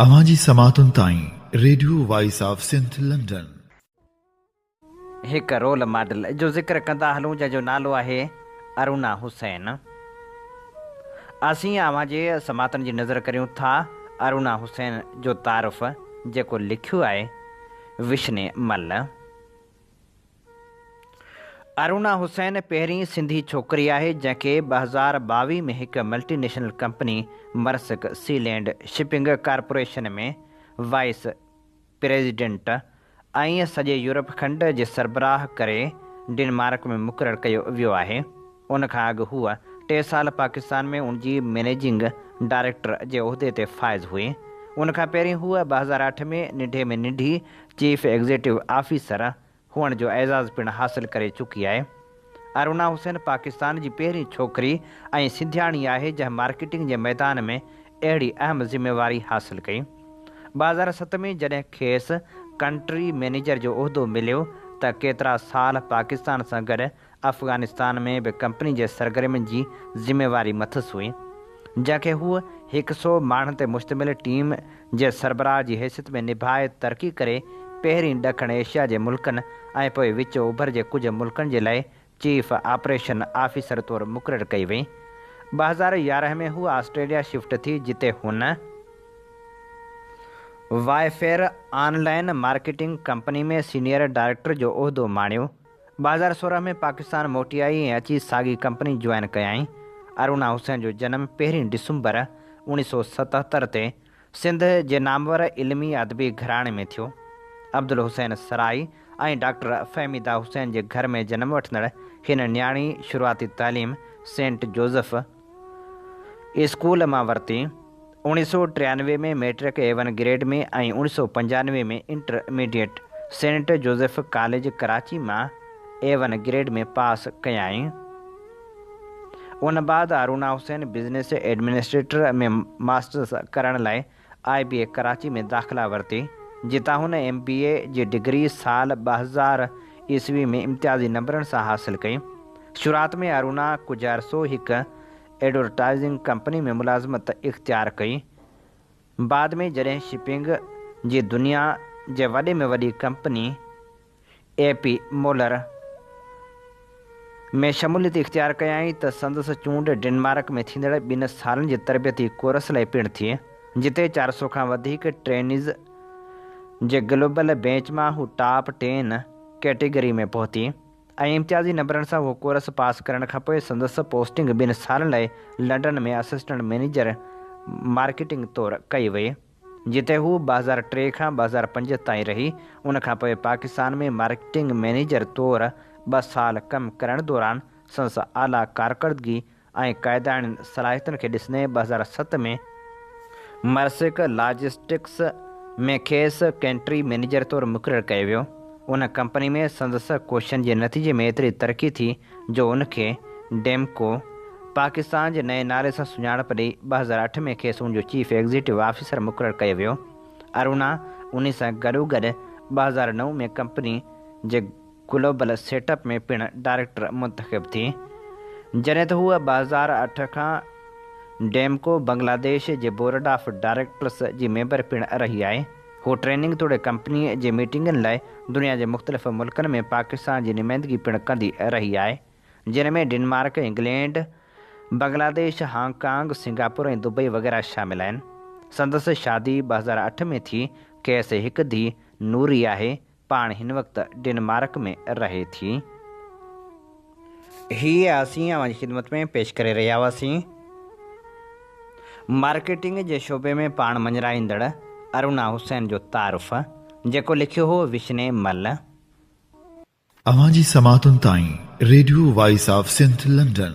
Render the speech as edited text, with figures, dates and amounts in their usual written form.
اوهان جي سماعتن تائين radio voice of Sindh London. هڪ رول ماڊل جو ذڪر ڪندا هلون جنهن جو نالو آهي ارونا حسين. اسين اوهان جي سماعتن جي نظر ڪريون ٿا ارونا حسين جو تعارف جيڪو لکيو آهي وشني مل. ارونا حسين پهرين سنڌي ڇوڪري آهي جنهن کي 2022 ۾ هڪ multinational company Maersk Sealand shipping corporation ۾ vice president ۽ سڄي يورپ کنڊ جي سربراهه ڪري ڊنمارڪ ۾ مقرر ڪيو ويو آهي. ان کان اڳ هوء ٽي سال پاڪستان ۾ ان جي مئنيجنگ ڊائريڪٽر جي عهدي تي فائز هئي. ان کان پهرين هوء 2008 ۾ ننڍي ۾ ننڍي چيف ايگزيڪٽو آفيسر هئڻ جو اعزاز پڻ حاصل ڪري چڪي آهي. ارونا حسين پاڪستان جي پهرين ڇوڪري ۽ سنڌياڻي آهي جنهن مارڪيٽنگ جي ميدان ۾ اهڙي اهم ذميواري حاصل ڪئي. 2007 ۾ جڏهن کيس ڪنٽري مئنيجر جو عهدو مليو ته ڪيترا سال پاڪستان سان گڏ افغانستان ۾ به ڪمپني جي سرگرمين جي ذميواري مٿس هئي، جنهن کي هوء هڪ سئو ماڻهن تي مشتمل ٽيم جي سربراهه جي حيثيت ۾ نڀائي ترقي ڪري پهرين ڏکڻ ايشيا جي ملڪن ۽ پوء وچ اوڀر جي ڪجهه ملڪن جي لاء چيف آپريشن آفيسر طور مقرر ڪئي وئي. 2011 ۾ هوء آسٽريليا شفٽ ٿي جتي هن Wayfair online marketing company ۾ senior director جو عهدو ماڻيو. 2016 ۾ پاڪستان موٽي آئي ۽ اچي ساڳي ڪمپني جوائن ڪيائين. ارونا حسين جو جنم پهرين ڊسمبر 1977 تي سنڌ جي نامور علمي ادبي گهراڻي ۾ ٿيو. عبدالحسين سرائي ۽ ڊاڪٽر فهميده حسين جي گهر ۾ جنم وٺندڙ هن نياڻي شروعاتي تعليم سينٽ جوزف اسڪول مان ورتي. 1993 ۾ matric A one grade ۾ ۽ 1995 ۾ intermediate saint Joseph college Karachi مان اي ون گريڊ ۾ پاس ڪيائين. ان بعد ارونا حسين بزنس ايڊمنسٽريٽر ۾ ماسٽرس ڪرڻ لاء آء بي اي ڪراچي ۾ داخلا ورتي، جتان هن ايم بي اي جي ڊگري سال 2000 عيسوي ۾ امتيازي نمبرن سان حاصل ڪئي. شروعات ۾ ارونا ڪجهه عرصو هڪ ايڊورٽائيزنگ ڪمپني ۾ ملازمت اختيار ڪئي. بعد ۾ جڏهن شپنگ جي دنيا جي وڏي ۾ وڏي ڪمپني اي پي مولر ۾ شموليت اختيار ڪيائين ته سندس چونڊ ڊنمارڪ ۾ ٿيندڙ ٻن سالن جي تربيتي ڪورس لاء پڻ ٿي، جتي 400 کان وڌيڪ ٽرينيز جي گلوبل بيچ مان هو ٽاپ ٽين ڪيٽيگري ۾ پهتي. ۽ امتيازي نمبرن سان اهو ڪورس پاس ڪرڻ کانپوء سندس پوسٽنگ ٻن سالن لاء لنڊن ۾ اسسٽنٽ مئنيجر مارڪيٽنگ طور ڪئي وئي، جتي هو 2003 کان 2005 تائين رهي. ان کانپوء پاڪستان ۾ مارڪيٽنگ مئنيجر طور ٻه سال ڪم ڪرڻ دوران سندس اعليٰ ڪارڪردگي ۽ قائداڻين صلاحيتن کي ڏسندي 2007 ۾ مرسڪ لاجسٽڪس ۾ کيس ڪنٽري مئنيجر طور مقرر ڪيو ويو. ان ڪمپني ۾ سندس ڪوششن جي نتيجي ۾ ايتري ترقي ٿي جو ان کي ڊيمڪو پاڪستان جي نئين نالي سان سڃاڻپ ڏئي 2008 ۾ کيس ان جو چيف ايگزيڪٽو آفيسر مقرر ڪيو ويو. ارونا انهي سان گڏوگڏ 2009 ۾ ڪمپني جي گلوبل سيٽ اپ ۾ پڻ ڊائريڪٽر منتخب ٿي، جڏهن ته هوء 2008 کان ڊيمڪو بنگلاديش جي بورڊ آف ڊائريڪٽرس جي ميمبر پڻ رهي آهي. هوء ٽريننگ توڙي ڪمپنيء جي ميٽنگن لاء دنيا جي مختلف ملڪن ۾ پاڪستان جي نمائندگي پڻ ڪندي رهي آهي، جن ۾ Denmark, England, Bangladesh, Hong Kong, Singapore ۽ Dubai وغيره شامل آهن. سندس شادي 2008 ۾ ٿي، کيس هڪ ڌيء نوري آهي، پاڻ هن وقت ڊنمارڪ ۾ رهي ٿي. هيء اسين اوهان جي خدمت ۾ پيش ڪري رهيا هئاسين. مارڪيٽنگ جي شعبي ۾ پاڻ مڃرائيندڙ ارونا حسين جو تعارف، جيڪو لکيو هو وشني مل. اوهان جي سماعتن تائين radio voice of Sindh London.